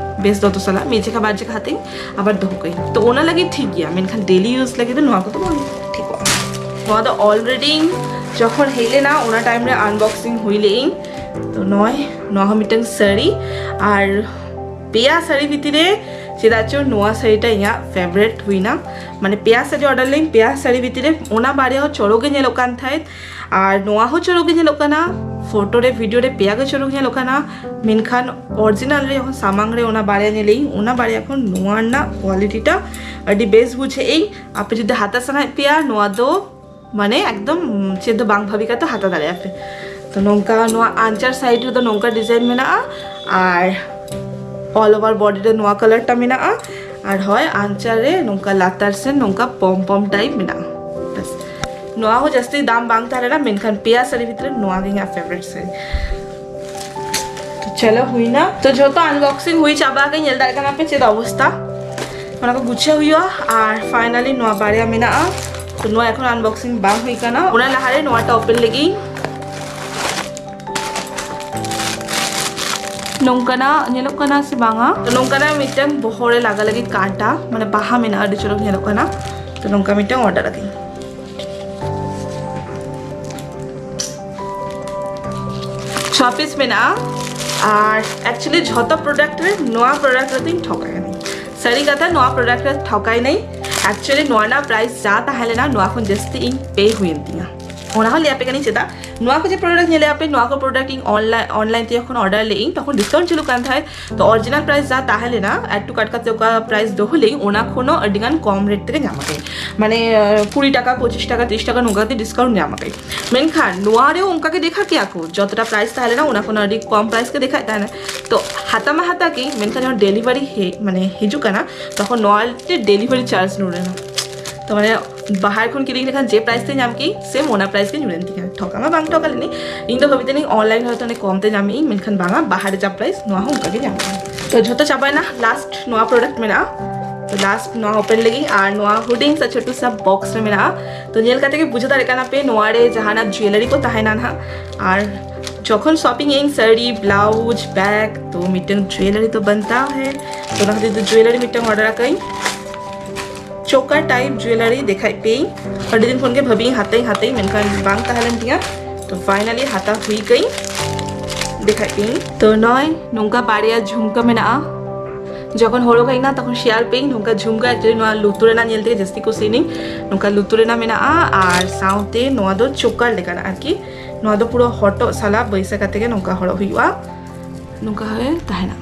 ᱵᱮᱥ ᱫᱚᱛᱚ ᱥᱟᱞᱟᱜ ᱢᱤᱫ ᱡᱮᱠᱷᱟ ᱵᱟᱨ ᱡᱮᱠᱷᱟ ᱦᱟᱛᱮᱧ ᱟᱵᱟᱨ ᱫᱚᱦᱚ ᱠᱟᱹᱧ, ᱛᱚ ᱚᱱᱟ ᱞᱟᱹᱜᱤᱫ ᱴᱷᱤᱠ ᱜᱮᱭᱟ, ᱢᱮᱱᱠᱷᱟᱱ ᱰᱮᱞᱤ ᱤᱭᱩᱡᱽ ᱞᱟᱹᱜᱤᱫ ᱫᱚ ᱱᱚᱣᱟ ᱠᱚᱫᱚ ᱵᱟᱝ ᱴᱷᱤᱠᱚᱜᱼᱟ᱾ ᱱᱚᱣᱟ ᱫᱚ ᱚᱞᱨᱮᱰᱤ ᱡᱚᱠᱷᱚᱱ ᱦᱮᱡ ᱞᱮᱱᱟ, ᱚᱱᱟ ᱴᱟᱭᱤᱢ ᱨᱮ ᱟᱱᱵᱚᱠᱥᱤᱝ ᱦᱩᱭ ᱞᱮᱜ ᱤᱧ᱾ ᱛᱚ ᱱᱚᱜᱼᱚᱭ ᱱᱚᱣᱟ ᱦᱚᱸ ᱢᱤᱫᱴᱟᱝ ᱥᱟᱹᱲᱤ, ᱟᱨ ᱯᱮᱭᱟ ᱥᱟᱹᱲᱤ ᱵᱷᱤᱛᱤᱨ ᱨᱮ ᱪᱮᱫᱟᱜ ᱪᱚ ᱱᱚᱣᱟ ᱥᱟᱹᱲᱤᱴᱟ ᱤᱧᱟᱹᱜ ᱯᱷᱮᱵᱟᱨᱮᱴ ᱦᱩᱭᱱᱟ᱾ ᱢᱟᱱᱮ ᱯᱮᱭᱟ ᱥᱟᱹᱲᱤ ᱚᱰᱟᱨ ᱞᱮᱜ ᱤᱧ, ᱯᱮᱭᱟ ᱥᱟᱹᱲᱤ ᱵᱷᱤᱛᱤᱨ ᱨᱮ ᱚᱱᱟ ᱵᱟᱨᱭᱟ ᱦᱚᱸ ᱪᱚᱨᱚᱠ ᱜᱮ ᱧᱮᱞᱚᱜ ᱠᱟᱱ ᱛᱟᱦᱮᱸᱫ, ᱟᱨ ᱱᱚᱣᱟ ᱦᱚᱸ ᱪᱚᱨᱚᱠ ᱜᱮ ᱧᱮᱞᱚᱜ ᱠᱟᱱᱟ, ᱯᱷᱳᱴᱳ ᱨᱮ, ᱵᱷᱤᱰᱤᱭᱳ ᱨᱮ ᱯᱮᱭᱟ ᱜᱮ ᱪᱚᱨᱚᱠ ᱧᱮᱞᱚᱜ ᱠᱟᱱᱟ, ᱢᱮᱱᱠᱷᱟᱱ ᱚᱨᱤᱡᱤᱱᱟᱞ ᱨᱮ ᱡᱚᱠᱷᱚᱱ ᱥᱟᱢᱟᱝ ᱨᱮ ᱚᱱᱟ ᱵᱟᱨᱭᱟ ᱧᱮᱞᱮᱜ ᱤᱧ, ᱚᱱᱟ ᱵᱟᱨᱭᱟ ᱠᱷᱚᱱ ᱱᱚᱣᱟ ᱨᱮᱱᱟᱜ ᱠᱳᱣᱟᱞᱤᱴᱤᱴᱟ ᱟᱹᱰᱤ ᱵᱮᱥ ᱵᱩᱡᱷᱟᱹᱜ ᱤᱧ᱾ ᱟᱯᱮ ᱡᱩᱫᱤ ᱦᱟᱛᱟᱣ ᱥᱟᱱᱟᱭᱮᱫ ᱯᱮᱭᱟ, ᱱᱚᱣᱟ ᱫᱚ ᱢᱟᱱᱮ ᱮᱠᱫᱚᱢ ᱪᱮᱫ ᱫᱚ ᱵᱟᱝ ᱵᱷᱟᱵᱤ ᱠᱟᱛᱮ ᱦᱟᱛᱟᱣ ᱫᱟᱲᱮᱭᱟᱜᱼᱟ ᱯᱮ᱾ ᱛᱚ ᱱᱚᱝᱠᱟ ᱱᱚᱣᱟ ᱟᱧᱪᱟᱨ ᱥᱟᱭᱤᱰ ᱨᱮᱫᱚ ᱱᱚᱝᱠᱟ ᱰᱤᱡᱟᱭᱤᱱ ᱢᱮᱱᱟᱜᱼᱟ, ᱟᱨ ᱚᱞ ᱳᱵᱷᱟᱨ ᱵᱚᱰᱤ ᱨᱮ ᱱᱚᱣᱟ ᱠᱟᱞᱟᱨᱴᱟ ᱢᱮᱱᱟᱜᱼᱟ, ᱟᱨ ᱦᱚᱭ ᱟᱧᱪᱟᱨ ᱨᱮ ᱱᱚᱝᱠᱟ ᱞᱟᱛᱟᱨ ᱥᱮᱱ ᱱᱚᱝᱠᱟ ᱯᱚᱢ ᱯᱚᱢ ᱴᱟᱭᱤᱯ ᱢᱮᱱᱟᱜᱼᱟ᱾ ᱵᱟᱥ, ᱱᱚᱣᱟ ᱦᱚᱸ ᱡᱟᱹᱥᱛᱤ ᱫᱟᱢ ᱵᱟᱝ ᱛᱟᱦᱮᱸ ᱞᱮᱱᱟ, ᱢᱮᱱᱠᱷᱟᱱ ᱯᱮᱭᱟ ᱥᱟᱹᱲᱤ ᱵᱷᱤᱛᱨᱤ ᱱᱚᱣᱟ ᱜᱮ ᱤᱧᱟᱹᱜ ᱯᱷᱮᱵᱟᱨᱮᱴ ᱥᱟᱹᱲᱤ᱾ ᱛᱚ ᱪᱚᱞᱚ ᱦᱩᱭᱱᱟ, ᱛᱚ ᱡᱷᱚᱛᱚ ᱟᱱᱵᱚᱠᱥᱤᱝ ᱦᱩᱭ ᱪᱟᱵᱟ ᱟᱠᱟᱱ, ᱧᱮᱞ ᱫᱟᱲᱮᱭᱟᱜ ᱠᱟᱱᱟ ᱯᱮ ᱪᱮᱫ ᱚᱵᱚᱥᱛᱟ, ᱚᱱᱟ ᱠᱚ ᱜᱩᱪᱷᱟᱹᱣ ᱦᱩᱭᱩᱜᱼᱟ᱾ ᱟᱨ ᱯᱷᱟᱭᱱᱟᱞᱤ ᱱᱚᱣᱟ ᱵᱟᱨᱭᱟ ᱢᱮᱱᱟᱜᱼᱟ, ᱛᱚ ᱱᱚᱣᱟ ᱮᱠᱷᱚᱱ ᱟᱱᱵᱚᱠᱥᱤᱝ ᱵᱟᱝ ᱦᱩᱭ ᱠᱟᱱᱟ, ᱚᱱᱟ ᱞᱟᱦᱟᱨᱮ ᱱᱚᱣᱟᱴᱟ ᱳᱯᱮᱱ ᱞᱮᱜᱤᱧ᱾ ᱱᱚᱝᱠᱟᱱᱟᱜ ᱧᱮᱞᱚᱜ ᱠᱟᱱᱟ ᱥᱮ ᱵᱟᱝᱟ? ᱛᱚ ᱱᱚᱝᱠᱟᱱᱟᱜ ᱢᱤᱫᱴᱟᱝ ᱵᱚᱦᱚᱜ ᱨᱮ ᱞᱟᱜᱟ ᱞᱟᱹᱜᱤᱫ ᱠᱟᱸᱴᱟ, ᱢᱟᱱᱮ ᱵᱟᱦᱟ ᱢᱮᱱᱟᱜᱼᱟ, ᱟᱹᱰᱤ ᱪᱚᱨᱚᱠ ᱧᱮᱞᱚᱜ ᱠᱟᱱᱟ᱾ ᱛᱚ ᱱᱚᱝᱠᱟ ᱢᱤᱫᱴᱟᱝ ᱚᱰᱟᱨ ᱟᱹᱫᱤᱧ᱾ ᱪᱷᱚ ᱯᱤᱥ ᱢᱮᱱᱟᱜᱼᱟ᱾ ᱟᱨ ᱮᱠᱪᱩᱭᱮᱞᱤ ᱡᱷᱚᱛᱚ ᱯᱨᱚᱰᱟᱠᱴ ᱨᱮ ᱱᱚᱣᱟ ᱯᱨᱚᱰᱟᱠᱴ ᱨᱮᱫᱚᱧ ᱴᱷᱚᱠᱟᱭ ᱠᱟᱹᱱᱟᱹᱧ᱾ ᱥᱟᱹᱨᱤ ᱠᱟᱛᱷᱟ, ᱱᱚᱣᱟ ᱯᱨᱚᱰᱟᱠᱴ ᱨᱮ ᱴᱷᱚᱠᱟᱭ ᱱᱟᱹᱧ᱾ ᱮᱠᱪᱩᱭᱮᱞᱤ ᱱᱚᱣᱟ ᱨᱮᱱᱟᱜ ᱯᱨᱟᱭᱤᱥ ᱡᱟ ᱛᱟᱦᱮᱸ ᱞᱮᱱᱟ, ᱱᱚᱣᱟ ᱠᱷᱚᱱ ᱡᱟᱹᱥᱛᱤ ᱤᱧ ᱯᱮ ᱦᱩᱭᱮᱱ ᱛᱤᱧᱟ᱾ ᱚᱱᱟ ᱦᱚᱸ ᱞᱟᱹᱭ ᱟᱯᱮ ᱠᱟᱹᱱᱟᱹᱧ ᱪᱮᱫᱟᱜ᱾ ᱱᱚᱣᱟ ᱠᱚ ᱡᱮ ᱯᱨᱚᱰᱟᱠᱴ ᱧᱮᱞᱮᱫ ᱟᱯᱮ, ᱱᱚᱣᱟ ᱠᱚ ᱯᱨᱚᱰᱟᱠᱴ ᱤᱧ ᱚᱱᱞᱟᱭᱤᱱ ᱛᱮ ᱡᱚᱠᱷᱚᱱ ᱚᱨᱰᱟᱨ ᱞᱮᱫ ᱤᱧ, ᱛᱚᱠᱷᱚᱱ ᱰᱤᱥᱠᱟᱣᱩᱱᱴ ᱪᱟᱹᱞᱩᱜ ᱠᱟᱱ ᱛᱟᱦᱮᱸᱫ᱾ ᱛᱚ ᱚᱨᱤᱡᱤᱱᱟᱞ ᱯᱨᱟᱭᱤᱥ ᱡᱟ ᱛᱟᱦᱮᱸ ᱞᱮᱱᱟ, ᱮᱰ ᱴᱩ ᱠᱟᱨᱴ ᱠᱟᱛᱮ ᱚᱠᱟ ᱯᱨᱟᱭᱤᱥ ᱫᱚᱦᱚ ᱞᱮᱫ ᱤᱧ, ᱚᱱᱟ ᱠᱷᱚᱱ ᱦᱚᱸ ᱟᱹᱰᱤ ᱜᱟᱱ ᱠᱚᱢ ᱨᱮᱴ ᱛᱮᱜᱮ ᱧᱟᱢ ᱟᱠᱟᱫᱟᱹᱧ᱾ ᱢᱟᱱᱮ ᱠᱩᱲᱤ ᱴᱟᱠᱟ, ᱯᱚᱸᱪᱤᱥ ᱴᱟᱠᱟ, ᱛᱤᱨᱤᱥ ᱴᱟᱠᱟ ᱱᱚᱝᱠᱟ ᱠᱟᱛᱮ ᱰᱤᱥᱠᱟᱣᱩᱱᱴ ᱧᱟᱢ ᱟᱠᱟᱫᱟᱹᱧ᱾ ᱢᱮᱱᱠᱷᱟᱱ ᱱᱚᱣᱟ ᱨᱮᱦᱚᱸ ᱚᱱᱠᱟ ᱜᱮ ᱫᱮᱠᱷᱟ ᱠᱮᱭᱟ ᱠᱚ, ᱡᱚᱛᱚᱴᱟ ᱯᱨᱟᱭᱤᱥ ᱛᱟᱦᱮᱸ ᱞᱮᱱᱟ ᱚᱱᱟ ᱠᱷᱚᱱ ᱟᱹᱰᱤ ᱠᱚᱢ ᱯᱨᱟᱭᱤᱥ ᱜᱮ ᱫᱮᱠᱷᱟᱭᱮᱫ ᱛᱟᱦᱮᱱᱟ᱾ ᱛᱚ ᱦᱟᱛᱟ ᱢᱟ ᱦᱟᱛᱟ ᱠᱮ, ᱢᱮᱱᱠᱷᱟᱱ ᱡᱚᱠᱷᱚᱱ ᱰᱮᱞᱤᱵᱷᱟᱨᱤ ᱦᱮᱡ, ᱢᱟᱱᱮ ᱦᱤᱡᱩᱜ ᱠᱟᱱᱟ, ᱛᱚᱠᱷᱚᱱ ᱱᱚᱣᱟ ᱨᱮ ᱰᱮᱞᱤᱵᱷᱟᱨᱤ ᱪᱟᱨᱡᱽ ᱱᱚᱰᱮᱱᱟ᱾ ᱛᱚ ᱢᱟᱱᱮ ᱵᱟᱦᱟᱨ ᱠᱷᱚᱱ ᱠᱤᱨᱤᱧ ᱞᱮᱠᱷᱟᱱ ᱡᱮ ᱯᱨᱟᱭᱤᱥ ᱛᱮ ᱧᱟᱢ ᱠᱮ, ᱥᱮᱢ ᱚᱱᱟ ᱯᱨᱟᱭᱤᱥ ᱜᱮ ᱧᱩᱨᱮᱱ ᱛᱤᱧᱟ᱾ ᱴᱷᱚᱠᱟ ᱢᱟ ᱵᱟᱝ ᱴᱷᱚᱠᱟ ᱞᱮᱱᱤᱧ, ᱤᱧ ᱫᱚ ᱵᱷᱟᱵᱤ ᱛᱟᱦᱮᱱᱤᱧ ᱚᱱᱞᱟᱭᱤᱱ ᱦᱚᱭᱛᱳ ᱚᱱᱮ ᱠᱚᱢ ᱛᱮ ᱧᱟᱢᱮᱜ ᱤᱧ, ᱢᱮᱱᱠᱷᱟᱱ ᱵᱟᱝᱟ, ᱵᱟᱦᱟᱨ ᱨᱮ ᱡᱟ ᱯᱨᱟᱭᱤᱥ ᱱᱚᱣᱟ ᱦᱚᱸ ᱚᱱᱠᱟ ᱜᱮ ᱧᱟᱢᱚᱜᱼᱟ᱾ ᱛᱚ ᱡᱷᱚᱛᱚ ᱪᱟᱵᱟᱭᱮᱱᱟ, ᱞᱟᱥᱴ ᱱᱚᱣᱟ ᱯᱨᱚᱰᱟᱠᱴ ᱢᱮᱱᱟᱜᱼᱟ᱾ ᱛᱚ ᱞᱟᱥᱴ ᱱᱚᱣᱟ ᱳᱯᱮᱱ ᱞᱟᱹᱜᱤᱫ, ᱟᱨ ᱱᱚᱣᱟ ᱦᱩᱰᱤᱧ ᱥᱟ ᱪᱷᱳᱴᱩ ᱥᱟ ᱵᱚᱠᱥ ᱨᱮ ᱢᱮᱱᱟᱜᱼᱟ᱾ ᱛᱚ ᱧᱮᱞ ᱠᱟᱛᱮ ᱜᱮ ᱵᱩᱡᱷᱟᱹᱣ ᱫᱟᱲᱮᱭᱟᱜ ᱠᱟᱱᱟ ᱯᱮ ᱱᱚᱣᱟ ᱨᱮ ᱡᱟᱦᱟᱱᱟᱜ ᱡᱩᱭᱮᱞᱟᱨᱤ ᱠᱚ ᱛᱟᱦᱮᱱᱟ ᱱᱟᱦᱟᱜ᱾ ᱟᱨ ᱡᱚᱠᱷᱚᱱ ᱥᱚᱯᱤᱝ ᱟᱹᱧ ᱥᱟᱹᱲᱤ, ᱵᱞᱟᱣᱩᱡᱽ, ᱵᱮᱜᱽ, ᱛᱚ ᱢᱤᱫᱴᱟᱝ ᱡᱩᱭᱮᱞᱟᱨᱤ ᱛᱚ ᱵᱟᱱᱛᱟ ᱦᱮ᱾ ᱛᱚ ᱚᱱᱟ ᱠᱷᱟᱹᱛᱤᱨ ᱛᱮ ᱡᱩᱭᱮᱞᱟᱨᱤ ᱢᱤᱫᱴᱟᱝ ᱚᱨᱰᱟᱨ ᱟᱠᱟᱫᱟᱹᱧ᱾ ᱪᱳᱠᱟᱨ ᱴᱟᱭᱤᱯ ᱡᱩᱭᱮᱞᱟᱨᱤ ᱫᱮᱠᱷᱟᱭ ᱯᱮᱭᱟᱹᱧ᱾ ᱟᱹᱰᱤ ᱫᱤᱱ ᱠᱷᱚᱱ ᱜᱮ ᱵᱷᱟᱹᱵᱤᱭᱟᱹᱧ ᱦᱟᱛᱟᱣᱟᱹᱧ ᱦᱟᱛᱟᱣᱟᱹᱧ, ᱢᱮᱱᱠᱷᱟᱱ ᱵᱟᱝ ᱛᱟᱦᱮᱸ ᱞᱮᱱ ᱛᱤᱧᱟ᱾ ᱛᱚ ᱯᱷᱟᱭᱱᱟᱞᱤ ᱦᱟᱛᱟᱣ ᱦᱩᱭ ᱠᱟᱹᱧ᱾ ᱫᱮᱠᱷᱟᱭ ᱯᱮᱭᱟᱹᱧ᱾ ᱛᱚ ᱱᱚᱜᱼᱚᱭ ᱱᱚᱝᱠᱟ ᱵᱟᱨᱭᱟ ᱡᱷᱩᱢᱠᱟᱹ ᱢᱮᱱᱟᱜᱼᱟ᱾ ᱡᱚᱠᱷᱚᱱ ᱦᱚᱨᱚᱜᱟᱹᱧ ᱱᱟ ᱛᱚᱠᱷᱚᱱ ᱥᱮᱭᱟᱨ ᱯᱮᱭᱟᱹᱧ, ᱱᱚᱝᱠᱟ ᱡᱷᱩᱢᱠᱟᱹ actually ᱱᱚᱣᱟ ᱞᱩᱛᱩᱨ ᱨᱮᱱᱟᱜ ᱧᱮᱞ ᱛᱮᱜᱮ ᱡᱟᱹᱥᱛᱤ ᱠᱩᱥᱤᱭᱮᱱᱟᱹᱧ᱾ ᱱᱚᱝᱠᱟ ᱞᱩᱛᱩᱨ ᱨᱮᱱᱟᱜ ᱢᱮᱱᱟᱜᱼᱟ, ᱟᱨ ᱥᱟᱶᱛᱮ ᱱᱚᱣᱟ ᱫᱚ ᱪᱳᱠᱟᱨ ᱞᱮᱠᱟᱱᱟᱜ ᱟᱨᱠᱤ᱾ ᱱᱚᱣᱟ ᱫᱚ ᱯᱩᱨᱟᱹ ᱦᱚᱴᱚᱜ ᱥᱟᱞᱟᱜ ᱵᱟᱹᱭᱥᱟᱹ ᱠᱟᱛᱮ ᱜᱮ ᱱᱚᱝᱠᱟ ᱦᱚᱨᱚᱜ ᱦᱩᱭᱩᱜᱼᱟ᱾ ᱱᱚᱝᱠᱟ ᱦᱚᱸ ᱛᱟᱦᱮᱱᱟ᱾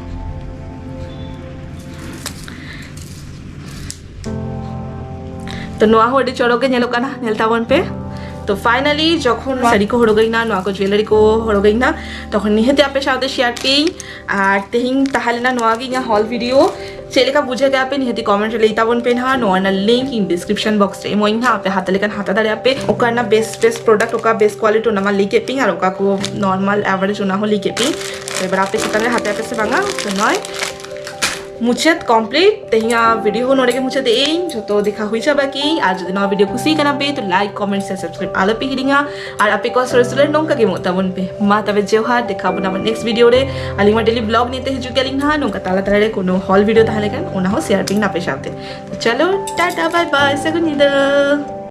ᱛᱚ ᱱᱚᱣᱟ ᱦᱚᱸ ᱟᱹᱰᱤ ᱪᱚᱨᱚᱠ ᱜᱮ ᱧᱮᱞᱚᱜ ᱠᱟᱱᱟ, ᱧᱮᱞ ᱛᱟᱵᱚᱱ ᱯᱮ᱾ ᱛᱚ ᱯᱷᱟᱭᱱᱟᱞᱤ ᱡᱚᱠᱷᱚᱱ ᱱᱚᱣᱟ ᱥᱟᱹᱲᱤ ᱠᱚ ᱦᱚᱨᱚᱜᱟᱹᱧ ᱱᱟ, ᱱᱚᱣᱟ ᱠᱚ ᱡᱩᱭᱮᱞᱟᱨᱤ ᱠᱚ ᱦᱚᱨᱚᱜᱟᱹᱧ ᱱᱟ, ᱛᱚᱠᱷᱚᱱ ᱱᱤᱦᱟᱹᱛ ᱟᱯᱮ ᱥᱟᱶᱛᱮ ᱥᱮᱭᱟᱨ ᱯᱮᱭᱟᱹᱧ᱾ ᱟᱨ ᱛᱮᱦᱮᱧ ᱛᱟᱦᱮᱸ ᱞᱮᱱᱟ ᱱᱚᱣᱟ ᱜᱮ ᱤᱧᱟᱹᱜ ᱦᱚᱞ ᱵᱷᱤᱰᱤᱭᱳ᱾ ᱪᱮᱫ ᱞᱮᱠᱟ ᱵᱩᱡᱷᱟᱹᱣ ᱠᱮᱫᱟ ᱯᱮ ᱱᱤᱦᱟᱹᱛ ᱠᱚᱢᱮᱱᱴ ᱨᱮ ᱞᱟᱹᱭ ᱛᱟᱵᱚᱱ ᱯᱮ ᱱᱟᱦᱟᱜ᱾ ᱱᱚᱣᱟ ᱨᱮᱱᱟᱜ ᱞᱤᱝᱠ ᱤᱧ ᱰᱤᱥᱠᱨᱤᱯᱥᱚᱱ ᱵᱚᱠᱥ ᱨᱮ ᱮᱢᱚᱜ ᱟᱹᱧ ᱱᱟᱦᱟᱜ, ᱟᱯᱮ ᱦᱟᱛᱟᱣ ᱞᱮᱠᱷᱟᱱ ᱦᱟᱛᱟᱣ ᱫᱟᱲᱮᱭᱟᱜᱼᱟ ᱯᱮ᱾ ᱚᱠᱟ ᱨᱮᱱᱟᱜ ᱵᱮᱥᱴ ᱵᱮᱥᱴ ᱯᱨᱚᱰᱟᱠᱴ, ᱚᱠᱟ ᱵᱮᱥ ᱠᱳᱣᱟᱞᱤᱴᱤ, ᱚᱱᱟ ᱢᱟ ᱞᱟᱹᱭ ᱠᱮᱫ ᱯᱮ, ᱟᱨ ᱚᱠᱟ ᱠᱚ ᱱᱚᱨᱢᱟᱞ ᱮᱵᱷᱟᱨᱮᱡᱽ, ᱚᱱᱟ ᱦᱚᱸ ᱞᱟᱹᱭ ᱠᱮᱫ ᱯᱮ᱾ ᱛᱚ ᱮᱵᱟᱨ ᱟᱯᱮ ᱪᱮᱛᱟᱱ ᱨᱮ ᱦᱟᱛᱟᱣ ᱟᱯᱮ ᱥᱮ ᱵᱟᱝᱟ᱾ ᱛᱚ ᱱᱚᱜᱼᱚᱭ ᱢᱩᱪᱟᱹᱫ ᱠᱚᱢᱯᱞᱤᱴ᱾ ᱛᱮᱦᱮᱧᱟᱜ ᱵᱷᱤᱰᱤᱭᱳ ᱦᱚᱸ ᱱᱚᱰᱮ ᱜᱮ ᱢᱩᱪᱟᱹᱫ ᱮᱫ ᱟᱹᱧ᱾ ᱡᱷᱚᱛᱚ ᱫᱮᱠᱷᱟ ᱦᱩᱭ ᱪᱟᱵᱟ ᱠᱮᱫ ᱟᱹᱧ᱾ ᱟᱨ ᱡᱩᱫᱤ ᱱᱚᱣᱟ ᱵᱷᱤᱰᱤᱭᱳ ᱠᱩᱥᱤ ᱠᱟᱱᱟ ᱯᱮ, ᱛᱚ ᱞᱟᱭᱤᱠ, ᱠᱚᱢᱮᱱᱴ, ᱥᱮ ᱥᱟᱵᱥᱠᱨᱟᱭᱤᱵ ᱟᱞᱚ ᱯᱮ ᱦᱤᱲᱤᱧᱟ᱾ ᱟᱨ ᱟᱯᱮ ᱠᱚ ᱥᱚᱨᱮᱥ ᱥᱚᱨᱮᱥ ᱱᱚᱝᱠᱟ ᱜᱮ ᱮᱢᱚᱜ ᱛᱟᱵᱚᱱ ᱯᱮ᱾ ᱢᱟ ᱛᱚᱵᱮ ᱡᱚᱦᱟᱨ, ᱫᱮᱠᱷᱟ ᱵᱚᱱᱟ ᱟᱵᱟᱨ ᱱᱮᱠᱥᱴ ᱵᱷᱤᱰᱤᱭᱳ ᱨᱮ᱾ ᱟᱹᱞᱤᱧ ᱢᱟ ᱰᱮᱞᱤ ᱵᱞᱚᱜ ᱱᱤᱭᱮ ᱛᱮ ᱦᱤᱡᱩᱜ ᱜᱮᱭᱟᱞᱤᱧ ᱱᱟᱦᱟᱜ᱾ ᱱᱚᱝᱠᱟ ᱛᱟᱞᱟ ᱛᱟᱞᱟ ᱨᱮ ᱠᱳᱱᱳ ᱦᱚᱞ ᱵᱷᱤᱰᱤᱭᱳ ᱛᱟᱦᱮᱸ ᱞᱮᱠᱷᱟᱱ ᱚᱱᱟ ᱦᱚᱸ ᱥᱮᱭᱟᱨ ᱯᱮ ᱟᱯᱮ ᱥᱟᱶᱛᱮ᱾ ᱛᱚ ᱪᱚᱞᱚ, ᱴᱟᱴᱟ, ᱵᱟᱭ ᱵᱟᱭ, ᱥᱟᱹᱜᱩᱱ ᱧᱤᱫᱟᱹ᱾